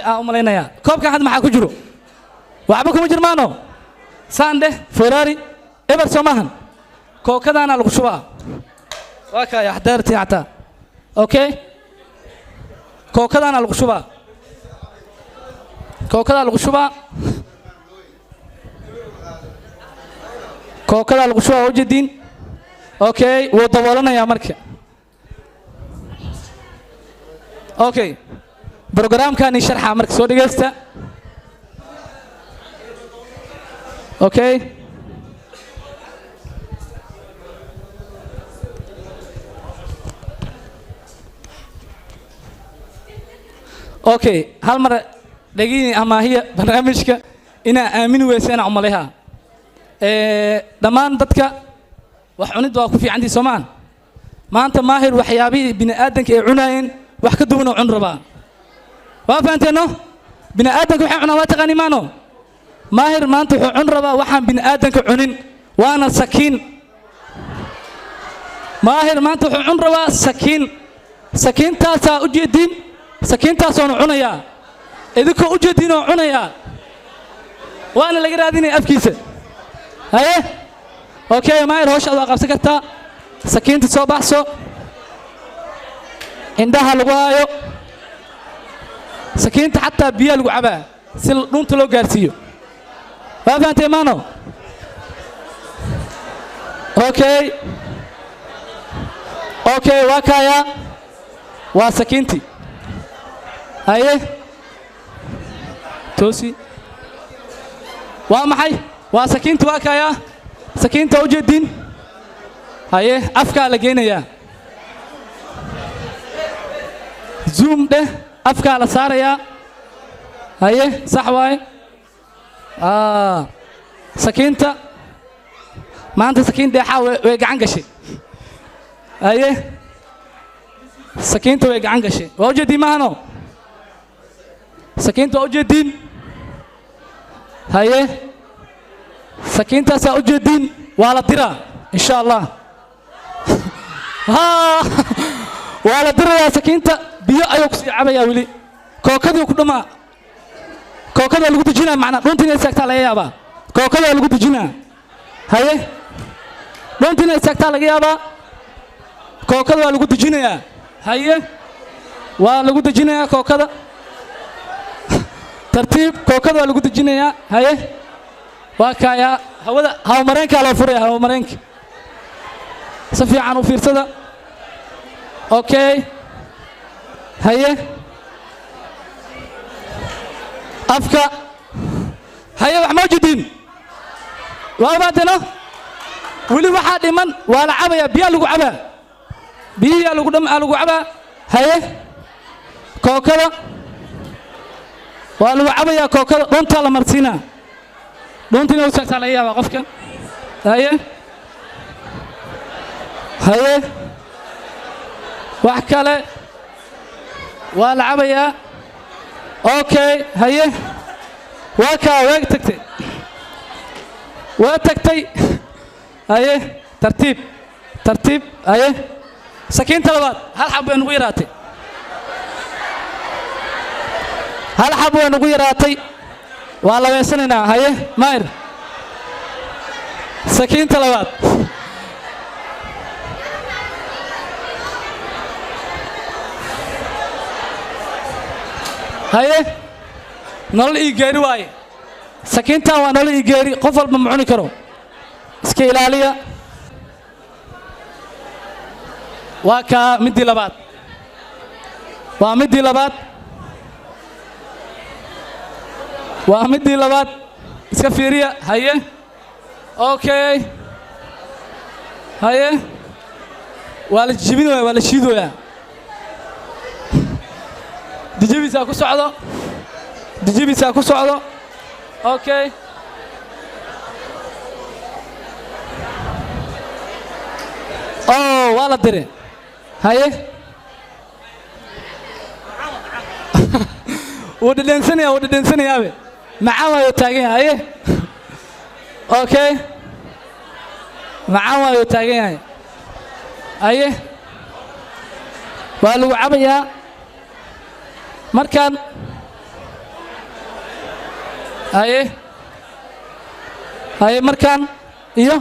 Aan u malaynayaa koobkan hadda maxaa ku jiro? Waxba kuma jirmaano. Saan dheh, Ferrari eber soo maahan. Kookadaana lagu shubaa. Waa kaaya xdeertii xataa. Okay, kookadaana lagu shubaa, kookadaa lagu shubaa, kookadaa lagu shubaa. Waa ujeediin. Okay, wuu daboolanayaa marka. Okay, programkani sharxa marka soo dhegeysta. Okay, okay, hal mar dhegeyni amaahiya barnaamijka inaa aamini weyseen umaleha. Dhammaan dadka wax cunid waa ku fiicantii soomaan. Maanta Maahir waxyaabihii bini aadanka ay cunaayeen wax ka duwan oo cun rabaa. Waa fahanteeno? Bini aadanka waxay cunaan waa taqaani maano. Maahir maanta wuxuu cun rabaa waxaan bini aadanka cunin, waana sakiin. Maahir maanta wuxuu cun rabaa sakiin. Sakiintaasaa u jeediin, sakiintaasoona cunayaa, idinkoo u jeediin oo cunayaa, waana laga raadinaya afkiisa. Haye, okay, Maahir, hawshaad waa qabsan kartaa. Sakiinta soo baxso, indhaha lagu haayo sakiinta, xataa biyaha lagu cabaa si dhunta loo gaarsiiyo. Waa fahantay maano? Okay, okay, waa kaayaa, waa sakiintii. Haye, toosi. Waa maxay? Waa sakiinti. Waa kaayaa sakiinta, u jeedin. Haye, afkaa la geynayaa. Zoom dheh, afkaa la saarayaa. Haye, sax waaye. Sakiinta maanta, sakiin dheexaa way gacan gashay. Haye, sakiinta way gacan gashay. Waa ujeediin maahano? Sakiinta waa ujeediin. Haye, sakiintaasaa ujeediin, waa la diraa insha Allah. Ha, waa la dirayaa sakiinta. Biyo ayuu kusii cabayaa weli, kookadii ku dhumaa. Kookada lagu dejinaa, macnaa dhunta inay istaagtaa laga yaabaa. Kookada lagu dejinaa. Haye, dhunta inay istaagtaa laga yaabaa. Kookada waa lagu dejinayaa. Haye, waa lagu dejinayaa kookada. Tartiib, kookada waa lagu dejinayaa. Haye, waa kaayaa. Hawada hawamareenkaa loo furaya, hawamareenka. Si fiican u fiirsada. Okay, haye, afka. Haye, wax ma ujeediin? Waa umaadeno. Weli waxaa dhiman, waa la cabayaa, biyaa lagu cabaa, biyihiyaa lagu dham lagu cabaa. Haye, kookada waa lagu cabayaa. Kookada dhuntaa la marsiinaa, dhunta inay u taagtaa laga yaabaa qofka. Haye, haye, wax kale waa la cabayaa. Okay, haye, waa kaa, waa tagtay, waa tagtay. Haye, tartiib, tartiib. Haye, sakiinta labaad hal xab way nugu yaraatay, hal xab way nugu yaraatay. Waa labeysanaynaa. Haye Maahir, sakiinta labaad. Haye, nolol ii geeri waaye sakiintan, waa nolol ii geeri. Qof walba ma cuni karo, iska ilaaliya. Waa kaa middii labaad, waa middii labaad, waa middii labaad. Iska fiiriya. Haye, okay, haye, waa la jijibinaya, waa la shiidoyaa. Jijibisaa ku socdo, jijibisaa ku socdo. Okay, oh, waa la diray. Haye, wuu dhedhensanaya, wuu dhedhensanayaabe. Macaan waayuu taagan yahay. Haye, okay, macaan waayuu taagan yahay. Haye, waa lagu cabayaa markaan. Haye, haye, markaan iyo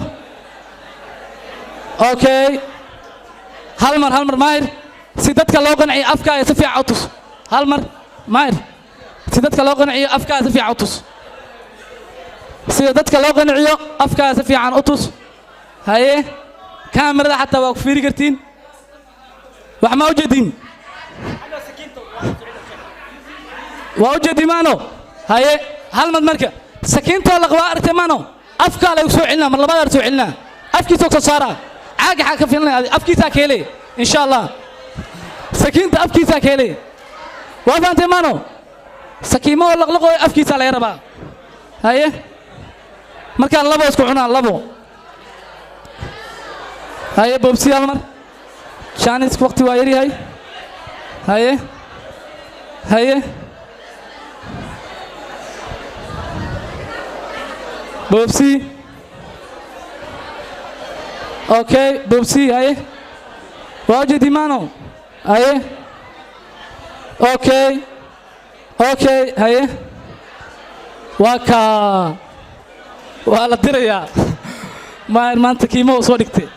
okay, hal mar, hal mar, Maahir, si dadka loo qanciyo, afkaaga si fiican u tus. Hal mar, Maahir, si dadka loo qanciyo, afkaaga si fiican u tus. Sida dadka loo qanciyo, afkaaga si fiican u tus. Haye, kaamirada xataa waa ku fiiri kartiin. Wax ma ujeedin? Waa ujeedi maano? Haye, hal mad marka sakiintoo laq waa aragtay maano? Afkaa lagu soo celinaa, mar labaad soo celinaa, afkiisa soo saaraa. Caaga xaa ka filanaya? Afkiisaa ka helay, insha Allah. Sakiinta afkiisaa ka helay, waa fahantay maano? Sakiimo oo laqlaqooyo afkiisaa laga rabaa. Haye, markaan labo isku cunaan, labo. Haye, boobsi, hal mar jaanis, waqti waa yaryahay. Haye, haye, boobsi. Okay, boobsi. Haye, waa ujeedi maano? Haye, okay. Haye, waa kaa, waa la dirayaa. Maahir maanta kiimo uu soo dhigtay,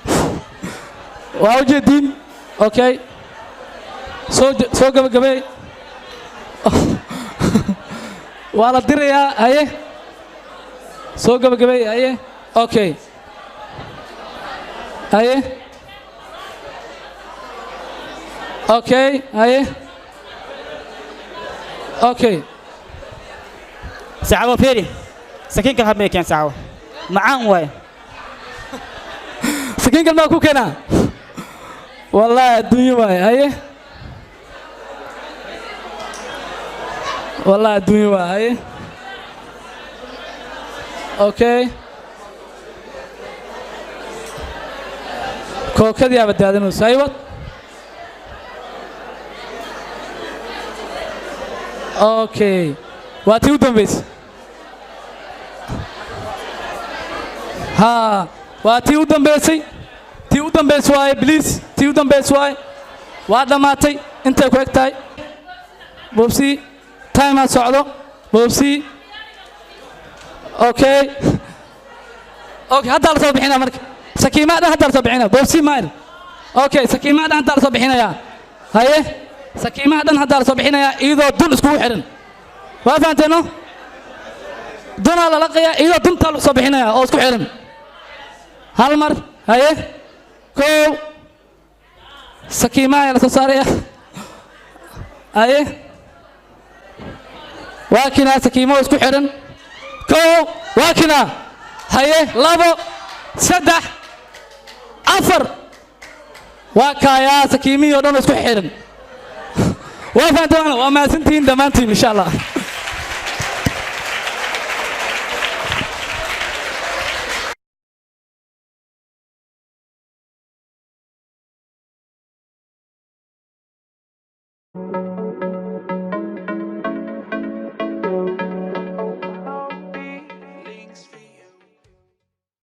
waa ujeediin. Okay, soo gabagabey, waa la dirayaa. Haye, soo gabagabey. Haye, okay, haye, okay, haye, okay. Sacawo, fiiri, sakiinkan habmay keen, sacawo macaan waaye. Sakiinkan maa ku keenaa? Wallahi adduunyo waaye. Haye, wallahi adduunyo waaye. Haye, okay, kookadii aaba daadanayso. Haye, wad. Okay, waa tii u dambaysay. Haa, waa tii u dambaysay, tii u dambaysay waaye. Please, tii u dambaysay waaye, waa dhammaatay. Intay ku eg tahay, boobsii, timaa socdo, boobsii. Okay, haddaa la soo bixinaya marka sakiimaa dhan, haddaa la soo bixinaya. Boobsii, Maayir. Okay, sakiimaa dhan haddaa la soo bixinayaa. Haye, sakiimaha dhan haddaa la soo bixinayaa, iyadoo dun iskugu xidhan. Waa fahanteeno? Dunaa la laqayaa, iyadoo duntaa lagu soo bixinaya oo isku xidhan. Hal mar. Haye, kow, sakiimaha ayaa la soo saaraya. Haye, waa kinaa sakiimo isku xidhan. Kow, waa kinaa. Haye, labo, saddex, afar, waa kaayaa sakiimihii oo dhan oo isku xidhan. Waa fahanteen? Waa mahadsantihiin dhammaantiin, insha Allah.